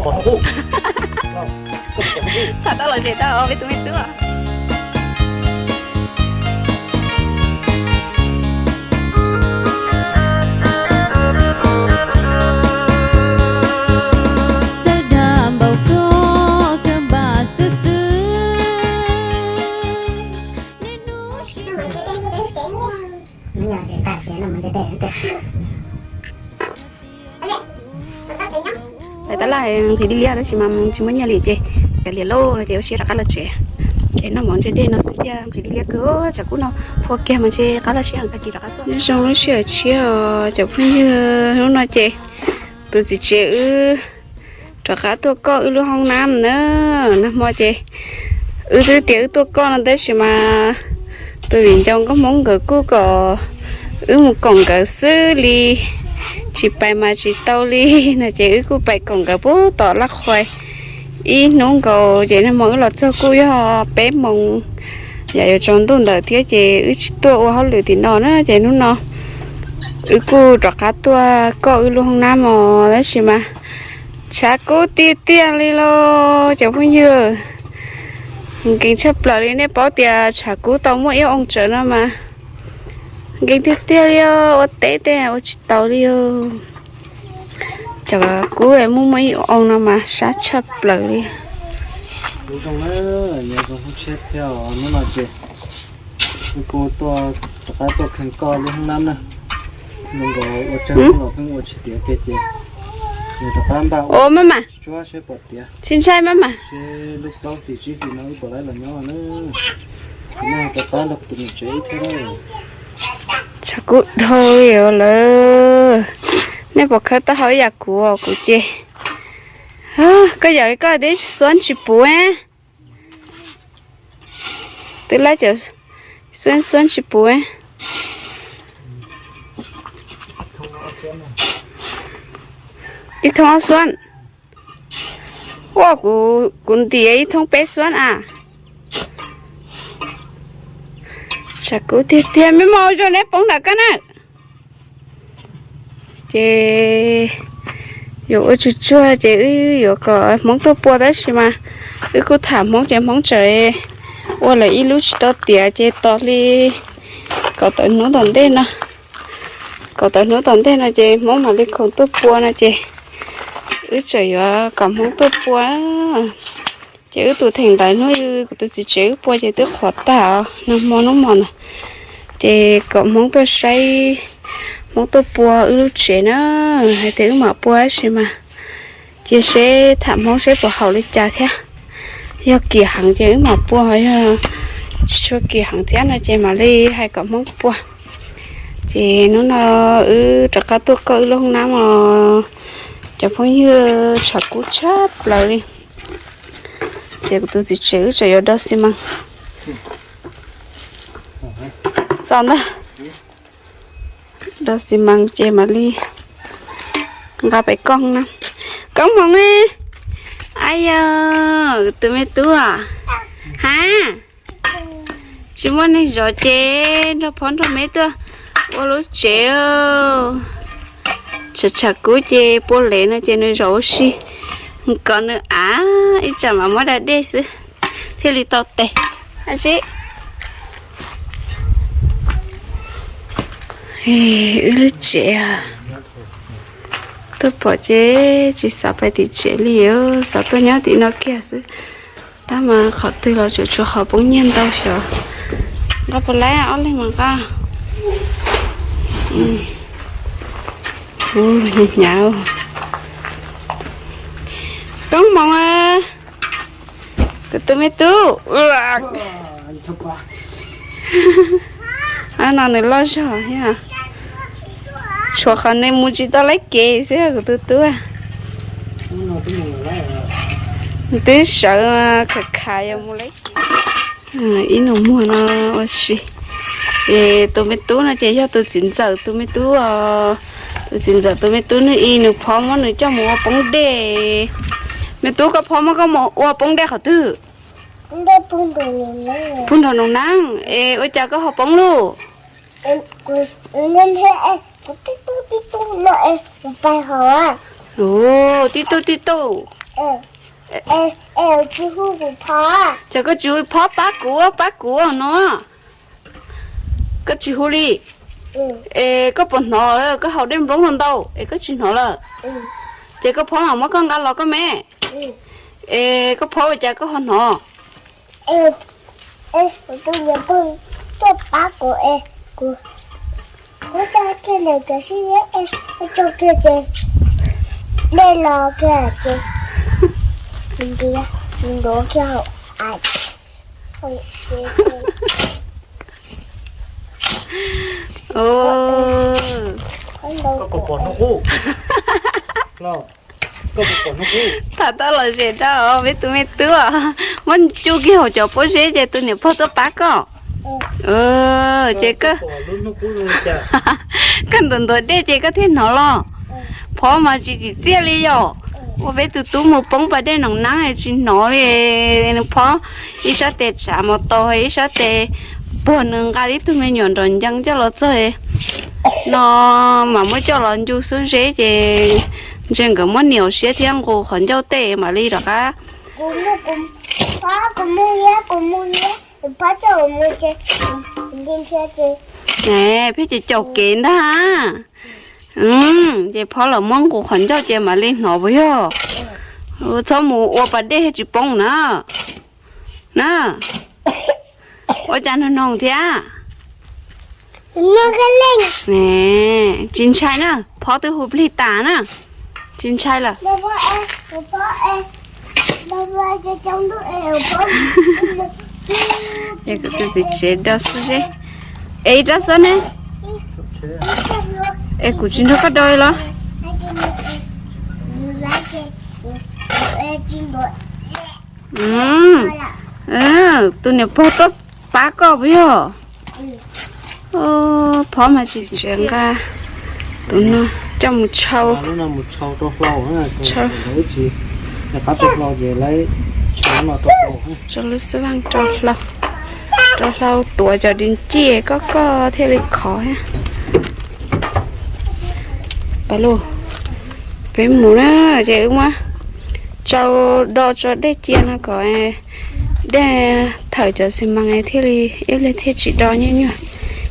Tham tau los tsev tau peb tus me tub. Txawj dag npaum koj kawg npam xwb xwb. Niaj hnub sib Lawv tab laj nqhis dib liab tab sis mas tsis muaj nyiaj li ces kav liam lauj no ces ua siab rov qab los tsev. Ces noj mov ntse dej no xwb thiaj nqhis dib liab kawg, tshav kub no phua kiag mas ntshe qab laj sij hawm tag kis rov qab tuaj. Zoo lub sij hawm tshiab os cov phooj ywg, hnub no ces tus txiv tsev wb rov qab tuaj koj wb lub hoob nab na. Nag hmo ces wb twb tias wb tuaj koj no tab sis mas tus viv ncaus nkauj Hmoob nkawd kuj kom wb mus koom nkawd xwb li, tsis pais mas tsis tau li no ces wb kuj pais koom nkawd puag tom Laj Qhuais ib hnub nkaus ces nag hmo wb los txog kuj yog peb moos, yam yuav tsaus ntuj ntawd thiab ces wb tsis tuaj ua hauj lwm tim no na ces hnub no wb kuj rov qab tuaj koj wb lub hoob nab mos tab sis mas tshav kub tiag tiag li lauj cov phooj ywg. Nkees tshaj plaws li, nej paub tias tshav kub tau muaj ib oo tsawv no mas nkees tiag tiag li os, ua teb tej ua tsis tau li os. Cov kub muaj muaj ib oo no mas sab tshaj plaws li. Kuv zoo na, nyob zoo hnub tshiab thiab os, hnub no ces wb kuj tuaj, rov qab tuaj kheej koj lub hoob nab na. Zoo nkaus ua tsaug los pheej ua tsis tiav kiag ces nws rov qab npaj ua maj mam tsuab seb puas tiav, tsis ntshai maj mam seb lub plaub hlis tsib hlis no wb puas laib los nyob na. Kuv no rov qab los kuv tus niam tsev wb thiab. Tshav kub dhau li lawm. Nej puas khawb taub hau ib yam kuv os? Kuv ces, koj yam li koj twb xuab tsis puv. Twb lab cov xuab xuab tsis puv. Ib thoob ob xuab. Ua, kuv ntiav ib thoob peb xuab a. Tshav kub tiag tiag, me mos zoo neb poob nram koj na. Ces yuav ua tsuag tsuag ces wb yuav kom Hmoob tuaj pua tab sis mas wb kuj tham Hmoob ces Hmoob tseem ua lawm ib lub tsis tau tiav ces tos li kaum tawm hnub tom ntej no. Kaum tawm hnub tom ntej no ces Hmoob mam li khoom tuaj pua no ces wb tseem yuav kom Hmoob tuaj pua. Ces wb tus theem ntawd hnub kuv tus txiv tsev wb pua ces twb qhuav tag os, nag hmo hnub hmo ntawd. Ces kom Hmoob tuaj saib, Hmoob tuaj pua wb lub tsev na, hais tias wb mam pua tab sis mas cia seb tham Hmoob seb puas haum li cas thiab. Yog kim heev ces wb mam pua, yog tsis tshua kim heev thiab no ces mam li hais kom Hmoob pua. Ces hnub no wb rov qab tuaj koj wb lub hoob nab os cov phooj ywg, tshav kub tshaj plaws li. Ces kuv tus txiv tsev wb tseem yuav do xi mas. Txom ntag. Do xi mas ces mam li nqa pem koj na. Koob hmoov. Ab yog tus me tub, ha, tsis muaj neeg zov ces nrog phob nrog me tuaj ua lub tsev. Tshav tshav kub ces pua lev no ces nws zov ua si, kom nws av ib tsam mam muab da dej xwb thiaj li tau tes. Ab tsi, wb lub tsev, tuaj pom ces tsis xav pais tim tsev li, xav tuaj nyob tim no kiag xwb. Tab mas qhov twg los tseem tshuav qhov poob nyiaj ntau xyov. Nqa puas laib, ob leeg mas nqa. Hnyav hnyav. Koob hmoov, kuv tus me tub. Ab no nws loj zog thiab, tshuav qhov nws mus tsis tau laib kev xwb kuv tus tub. Twb sawv kham kham yog mus laib kev. Ib nus muag no ua si. Es tus me tub no ces yog tus txiv ntxawm tus me tub os. Tus txiv ntxawm tus me tub, nws i nws phob muab nws coj mus ua poob dej. Me tub, koj phob muab koj mus ua poob dej qhov twg? Puag nraum nus neeb. Es ua cas koj ho poob lauj? Tib tug tib tug. Ces koj tsis hu Phob pab kuv, pab kuv no. Koj tsis hu li. Es koj puas hnov, koj haus dej nplooj ntau ntau es koj tsis hnov lawm? Ces koj Phob mam muab koj nqa los koj me. Es koj Phob ua cas koj ho hnov? Tuaj pab kuv es kuv, kuv tso kiag ntawm cov sib zeb es kuv tso kiag ces dej los kiag ces nws ntiav, nws ntuav kiag hauv av. Tham tau lom zem rau peb tus me tub, muab cub kiag hauv cov pob zeb ces tus niam pog tuaj pab koj. Ces koj ntuav ntuav dej ces koj thiaj hnov los. Phob mas tsis tsim txiaj li yom. Ua peb tus tub mus poob pas dej noom nab tsis hnov li. Nws Phob ib sab tes tsav mos taus, ib sab tes puag, nws nqa ib tug me nyuam nrov ncees coj los txog no mas muab coj los ncu xub zeb ces ntshe nkawd muab nias siab thiab nqus qhov ncauj tej mam li rov qab. Peb ces caum kev ntag. Ces Phob los muab nqus qhov ncauj ces mam li hnov puas yog? Txhob mus ua pas dej tsis poob na. Na, ua cas nug noog thiab? Tsis ntshai na, Phob twb hu plig tas na. Tsis ntshai lawm. Tus txiv tsev do xwb seb. Es ib rab xwb ne. Es kuv tsis nrog koj do los? Tus niam pog tuaj pab koj puas yog? Phob mas tsis tseem nqa tus no coj mus tshau, tshau lub xub vaj rau hlau tuav cov dis ncej koj koj thiaj li khov thiab. Pab lug, peb mus na, ces wb muab tsau do tso dej cia no kom dej thawm cov xi mas thiaj li, ib li thiaj tsis do nyuaj nyuaj,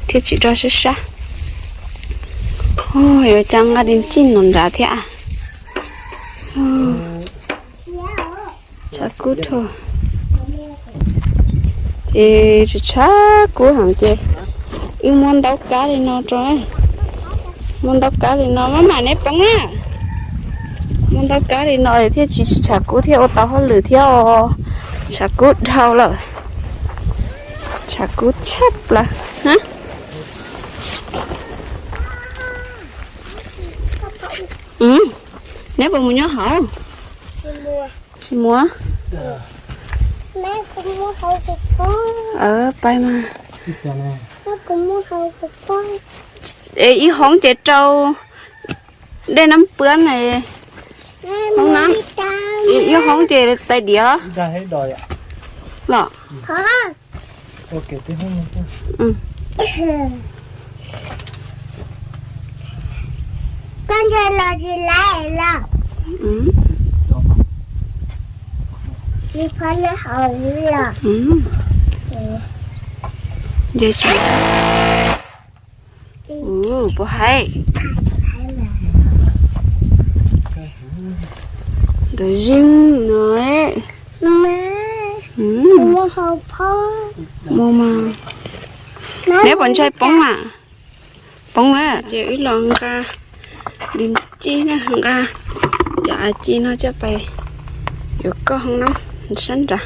thiaj tsis do sab sab. Yuav cas nqa dis ncej no nrad thiab. Tshav kub dhau. Ces tshav kub heev ces wb muab ntaub kab li no rau, muab ntaub kab li no maj mam neb poob na. Muab ntaub kab li no thiaj tsis tshav kub thiab ua tau hauj lwm thiab os. Tshav kub dhau lawm, tshav kub tshaj plaws. Neb puas mus nyob hauv? Tsis mus. Pab mas. Es ib hoob ces rau dej nab pwab na, hoob nab, ib hoob ces tais diav los. Puas haib? Ntawd zeej no. Mus mas. Neb puas ntshai poob mas? Poob na. Ces wb los nqa dis ncej na, nqa cov av ci no coj pais yuav koj hoob nab sab nrad.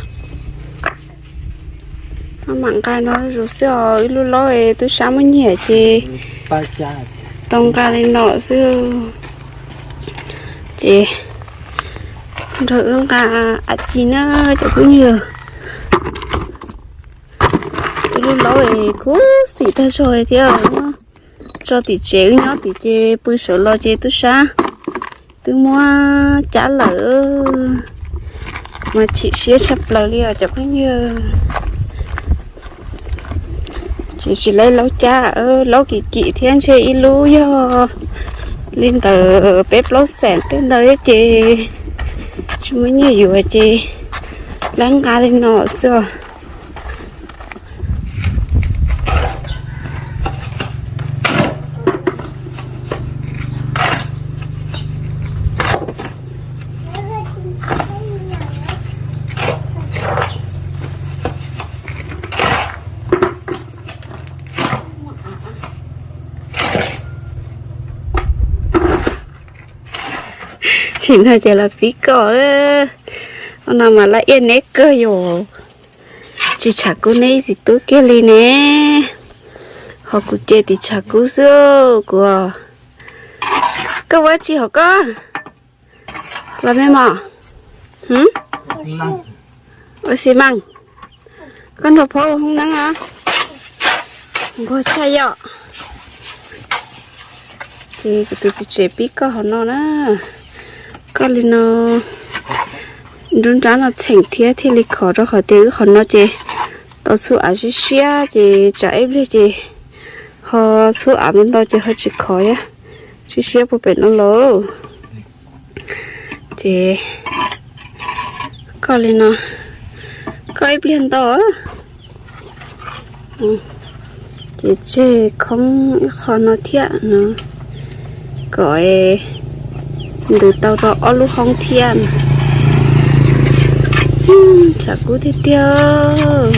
Maj mam nqa no zus xwb os, ib lub laub tub sab muab nyiag ces tau nqa li no xwb. Ces nrog wb nqa av ci na cov phooj ywg. Ib lub laub khuv xim tag zog thiab. Tso tim tsev, wb nyob tim ces pw sawv los ces tub sab twb muab cab lawm. Mas chim siab tshaj plaws li os cov phooj ywg. Tseem tsis laib laub cab, laub kim kim thiab ntshe ib lub yog li ntawd peb plaub xees tej ntawd ces Tsis muaj nyiaj yuav ces lawv nqa li no xwb. Tsis no ces los pib koj. Ua no mas laj iab neb kawg yom. Tsis tshav kub neb ib txiv tub kiag li ne. Ho kuv ces tis tshav kub xwb kuv. Koj ua tsi hauv koj? Los me mos. Ua xi mas. Koj nrog phob ua hoob neeb a? Nquag tshaj yom. Ces kuv tus txiv tsev pib koj hauv no na. Koj li no nruab nrab no txheem thiab thiaj li khov, rau qhov tias wb qhov no ces tau txhub av siab siab ces tsam ib pliag ces ho txhub av ntau ntau ces ho tsis khov thiab. Siab siab puag pem no lauj. Ces koj li no, koj ib pliag ntau. Ces tseg khoob ib qho no thiab no, kom ntws tau rau ob lub hoob thiab no. Tshav kub tiag tiag.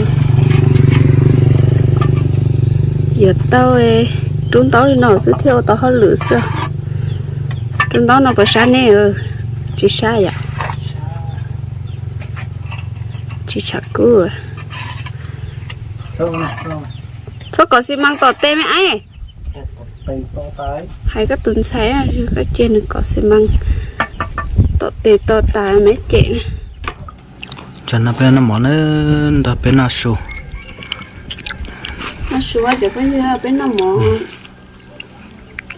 Yuav tau rub ntaub li no xwb thiaj ua tau hauj lwm xwb. Rub ntaub no puas sab nej? Tsis sab yom. Tsis tshav kub. Txhob kov xi mas tom tes me ab. Hais koj tus ntxhais, koj cia nws kov xi mas tom tes tom tas me cem na. Tsam no peb noj mov na, nrog peb noj su. Noj su cov phooj ywg, peb noj mov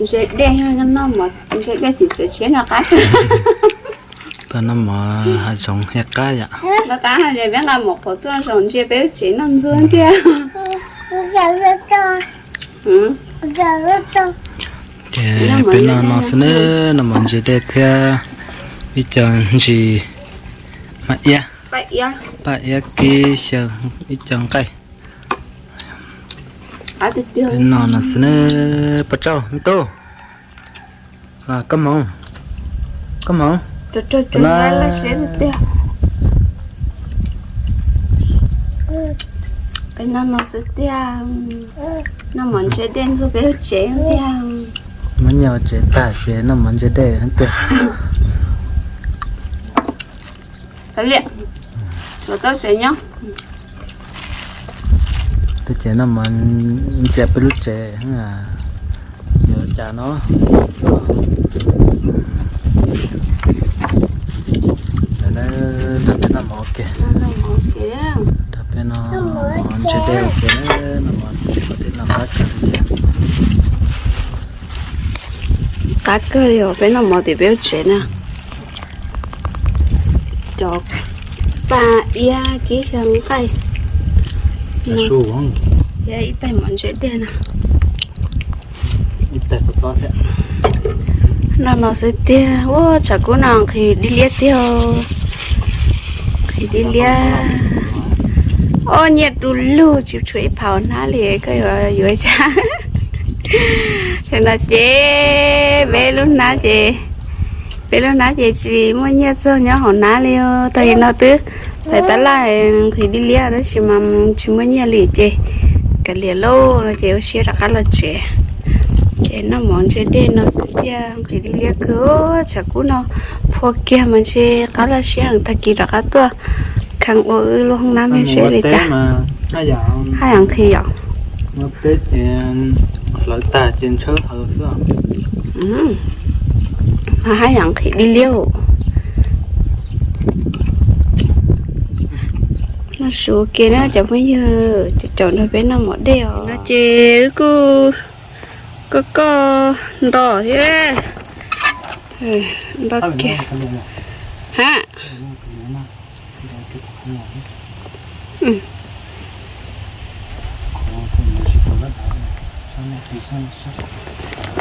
ntse dej, noj mov ntse dej tim txawv tshiab noj qab. Tau noj mov hav zoov thiaj qab yom. Noj qab ces peb nqa mov qhuav tuaj zoo ntsia peb lub tsev noj ntxuag tiag. Ces peb noj no xwb na, noj mov ntse dej thiab ib co ntsis hmab iab, paj iab kib xyaw, ib co nqaij. Peb noj no xwb na, poj tsaug me tub. Koj moov, koj moov. Peb noj no xwb tiag, noj mov ntse dej ntxuag peb lub tsev tiag. Muab nyiaj ua tsev tag ces noj mov ntse dej tiag. Tau li, los tau tsev nyob. Tej ces noj mov ntsia peb lub tsev, yuav cas no. Nrog peb noj mov ua ke, nrog peb noj mov ntse dej ua ke, noj mov ntse dej no qab kawg li tiag. Qab kawg li os, peb noj mov tim peb lub tsev na. Cov paj iab kib xyaw nqaij, ib tais mov ntse dej na. Noj no xwb tiag, ua tshav kub no nqhis dib liab tiag. Nqhis dib liab. Ob nyiaj du lug tsis tshuav ib phaum hnab li, koj yuav yuav cas? Tam no ces peb lub hnab ces, peb lub hnab ces tsis muaj nyiaj txog nyob hauv hnab li. Tag kis no twb txais tab laj nqhis dib liab tab sis mas tsis muaj nyiaj li ces kav liam lauj no ces ua siab rov qab los tsev. Ces noj mov ntse dej no xwb tiag, nqhis dib liab kawg, tshav kub no phua kiag mas ntshe qab laj siab tag kis rov qab tuaj kheev ua wb lub hoob nab me seb li cas. Haj yam nqhis yom. Hlawv tag ces ntshawb hawv xwb. Mas haj yam nqhis dib liab. Noj su ua ke na cov phooj ywg, caum caum nrog peb noj mov dej os. No ces wb kuj koj koj nto thiab. Nto kiag. Ha.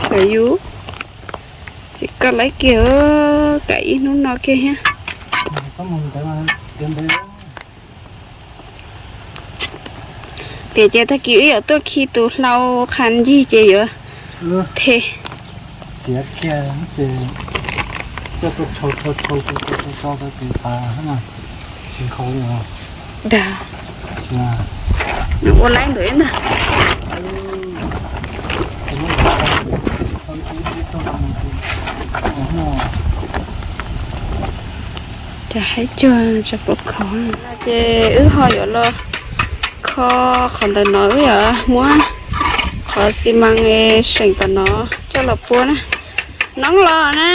Xyov yus, ces koj laib kiag, kam ib hnub no kiag thiab. Tiam ces tag kis wb yuav tuaj khi tus hlau qha ncig ces yuav the. Txiav kiag ces coj tuaj tshau tshau tshau tshau tshau tshau tau ces tas na, tsis nkhaus li os. Dag, nws ua laib ntawd ib ntag. Cas haib cuag tsa pom khov. Ces wb ho yuav los kho qhov ntawm no, wb yuav muab qhov xi mas seem tom no coj los pua na. Noob los na,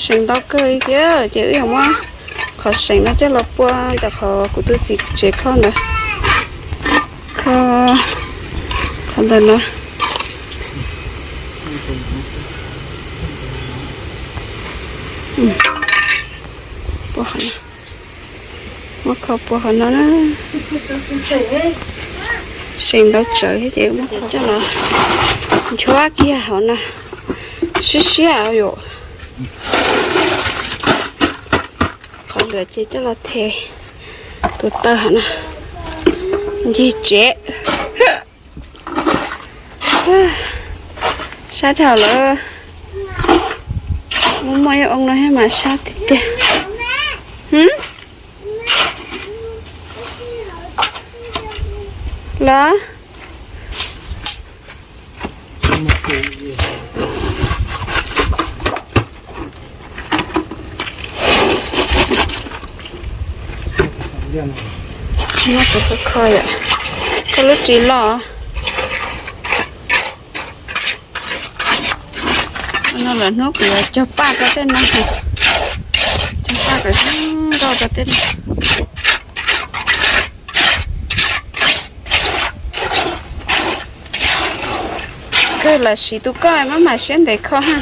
seem ntau kawg li thiab ces wb yuav muab qhov seem no coj los pua ntawm qhov kuv tus txiv tsev kho ntawd. Kho qhov ntawm no. Pua qhov no. Muab kho pua qhov no na. Seem ntau tsawv thiab ces muab kho coj los nchuav kiag hauv no. Siab siab yom. Qhov lwm ces coj los the tus taw hauv no. Ncig tsev. Sab dhau lawm. Muaj muaj ib oo no thiab mas sab tiag tiag. Los. Muab tus kho kho yom. Koj lub ris loj. No lawm hnub kuv yuav cog paj rau tej no, cog paj kom zoo nkauj rau tej no. Kawg lam siv tus koj maj mam siab ntev kho ha.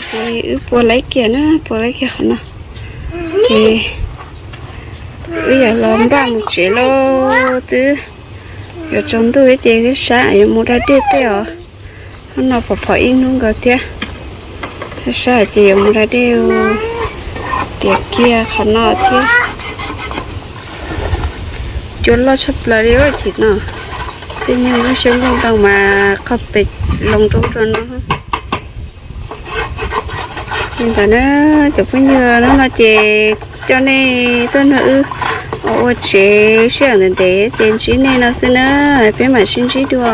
Ces wb pua laib kiag na, pua laib kiag qhov no. Ces wb yuav los npaj mus tsev lauj, twb yuav tsaus ntuj ces wb sab yuav mus da dej tej os. Hnub no pom pom ib hnub nkaus thiab, sab ces yuav mus da dej tiav kiag qhov no thiab. Cua loj tshaj plaws li ua chim no, tej nyuag lub xyoob nplooj ntoo mas qhov pes loo rau rau no. Li ntawd na cov phooj ywg, hnub no ces coj nej tuaj nrog wb ua tsev sij hawm ntev ntev ces ntsib nej no xwb na, peb mam sib ntsib dua.